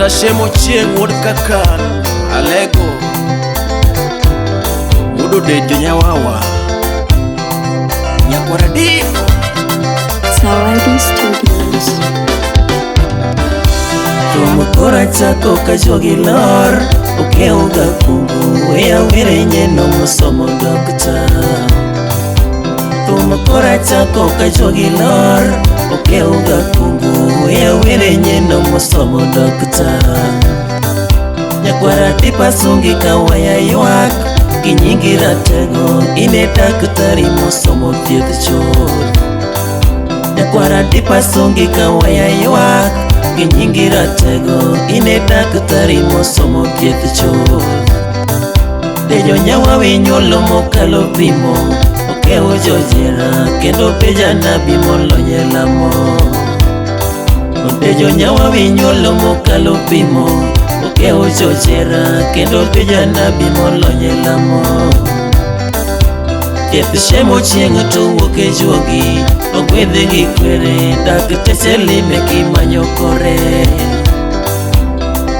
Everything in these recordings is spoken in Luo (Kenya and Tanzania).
Dr. Shemo Chieng' wuod Kakan Alego Wuod Odejo Nyawawa Nyakwara Dipo. Zawadi Studios. Thum kora chako ka jogi lor. Okew ga kungu weya were nyeno mosomo dokta. Thum kora chako ka jogi lor. Okew ga kungu weya were nyeno mosomo dokta. Nyakwara tipa sungi ka waya ywak. Gi nyingi ratego ine daktari mosomo thieth chuth. Nyakwara tipa sungi ka waya ywak. Gi nyingi ratego ine daktari mosomo thieth chuth. Dejo nyawawi nyuolo mokalo pimo. Okewo jojera kendo be janabi molony e lamo. Odejo nyawawi nyuolo mokalo pimo. Okewo jojera kendo be janabi molony e lamo. Thieth shemo chieng' to wuok e juogi. Ogwedhe gi kwere dakteche lime kimanyo kore.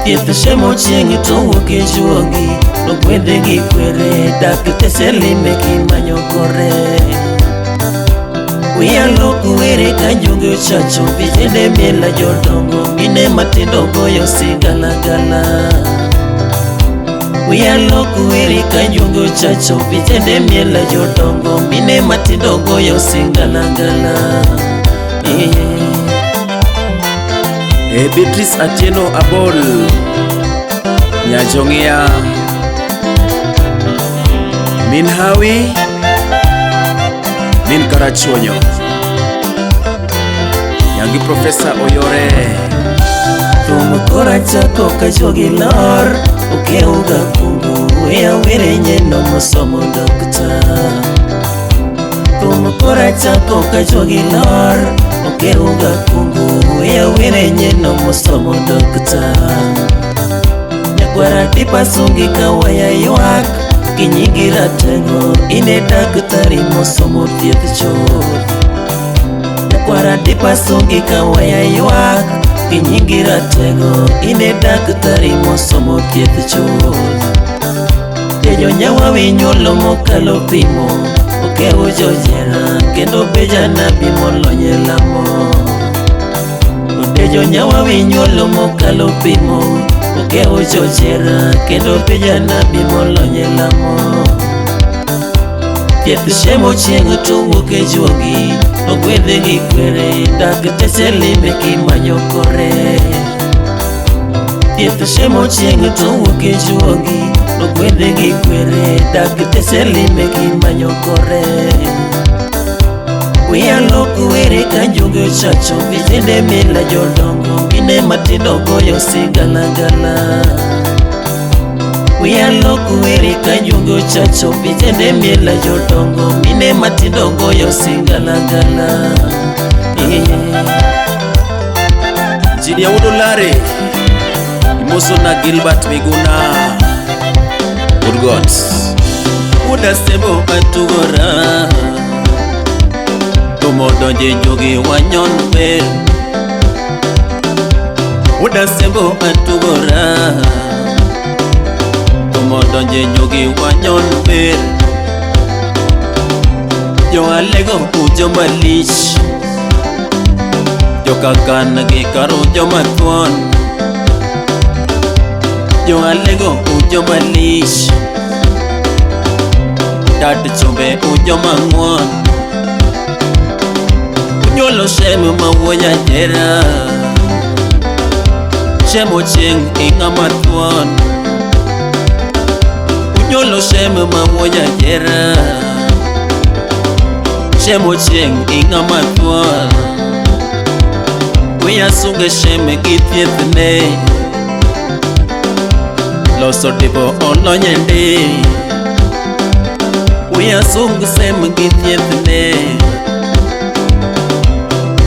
Thieth shemo chieng' to wuok e juogi. Ogwedhe gi kwere dakteche lime kimanyo kore. Wiya lok were ka juogi ochacho. Vijende miela jodongo mine matindo goyo sigalagala. Wiya lok were ka juogi ochacho. Vijende miela jodongo mine matindo goyo sigalagala. Beatrice Atieno Abol Nyajong'ia Min Hawi Min Karachuonyo Nyangi Profesa Oyore. Thum kora chako ka jogi lor. Okew ga kungu weya were nyeno mosomo dokta. Thum kora chako ka jogi lor. Okew ga kungu weya were nyeno mosomo dokta. Nyakwara tipa sungi ka waya ywak. Gi nyingi ratego ine daktari mosomo thieth chuth. Nyakwara tipa sungi ka waya ywak. Gi nyingi ratego ine daktari mosomo thieth chuth. Dejo nyawawi nyuolo mokalo pimo. Okewo jojera kendo be janabi molony e lamo. Odejo nyawawi nyuolo mokalo pimo. Okewo jojera kendo be janabi molony e lamo. Thieth shemo chieng' to wuok e juogi. Ogwedhe gi kwere dakteche lime kimanyo kore. Thieth shemo chieng' to wuok e juogi. Ogwedhe gi kwere dakteche lime kimanyo kore. Wiya lok were ka juogi ochacho. Vijende miela jodongo mine matindo goyo sigalagala. Wiya lok were ka juogi ochacho. Vijende miela jodongo mine matindo goyo sigalagala. Injinia Wuod Olare Imoso na Gilbert Miguna Wuod Got. Wuod Asembo atugora. Thum odonje juogi wanyon wer. Wuod Asembo atugora. Thum odonje juogi wanyon wer. Jo Alego ujo malich. Jokakan gi karo joma thuon. Jo Alego ujo malich. Tat chumbe ujo mang'won. Unyuolo shem ma wuo nyajera. Shemo chieng' ing'ama thuon. Unyuolo shem ma wuo nyajera. Shemo chieng' ing'ama thuon. Wiya sunge shem gi thiethne. Loso dipo olony ndi. Wiya sung sem gi thiethne.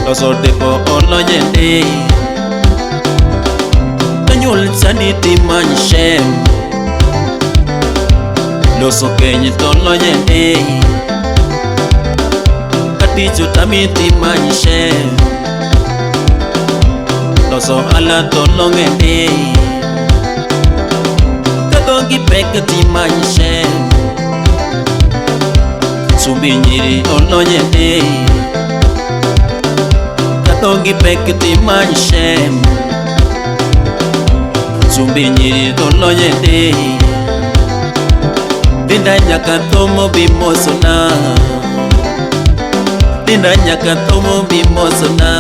Loso dipo olony ndi. Kanyuol chandi timany shem. Loso keny to olony ndi. Katich otami timany shem. Loso ohala to long'e ndi. Ka dhogi pek timany shem. Chumbi nyiri olonye ndi. Ka dhogi pek timany shem. Chumbi nyiri olonye ndi. Dinda nyaka thomo bimosona. Dinda nyaka thomo bimosona.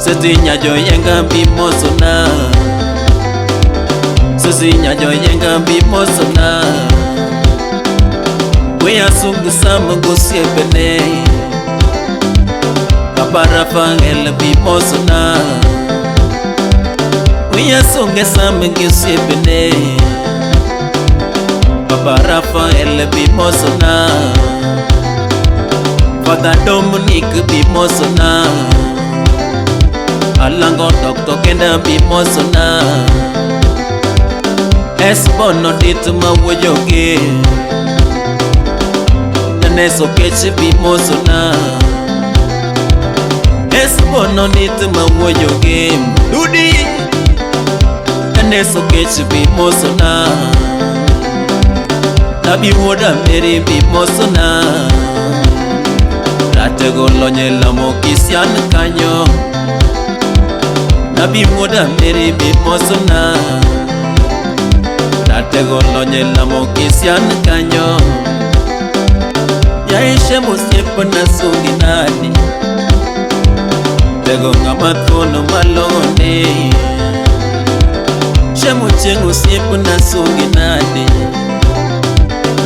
Sisi nyajoyenga bimosona. Sisi nyajoyenga bimosona. Weya sungu sama gosiepene. Papa Rafael bimosona. Weya sungu sama gosiepene. Papa Rafael bimosona. Father Dominic bimosona. Alango Dr. Kenda bimosona. Esbono dit mawuoyogi. Janes Okech bimosona. Esbono dit mawuoyogi. Dudi Janes Okech bimosona. Nabi wuoda Mary bimosona. Ratego lonye lamo kisian kanyo. Nabi wuoda Mary bimosona. Ratego lonye lamo kisian kanyo. Yaishe mosiepna sungi nadi. Tego ng'ama thuono malong'o ndi. Shemo chieng' osiepna sungi nadi.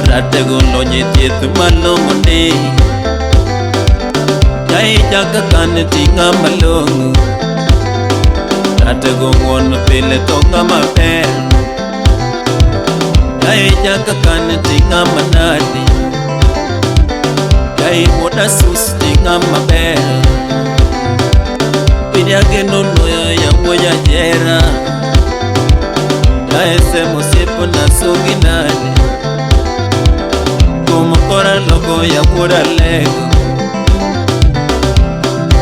Ratego lonye thieth malong'o ndi. Yae jaka kan ti ng'ama long'o. Ratego ng'uono pile to ng'ama ber. Yae jaka kan ti ng'ama nadi. Yae wuoda sus ti ng'ama ber. Piny ageno loyo yawuoyi ajera. Yae semo osiepna sungi nade. Kuom kora loko yawuoda lego.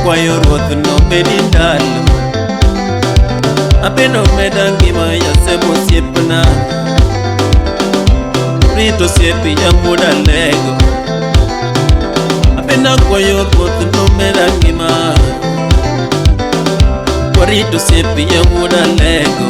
Kwayo ruoth nomedi ndalo. Abeno meda ngima yasemo osiepna. Rito osiepi yawuoda lego. Abena kwayo ruoth nomeda ngima. Warito osiepi yawuoda lego.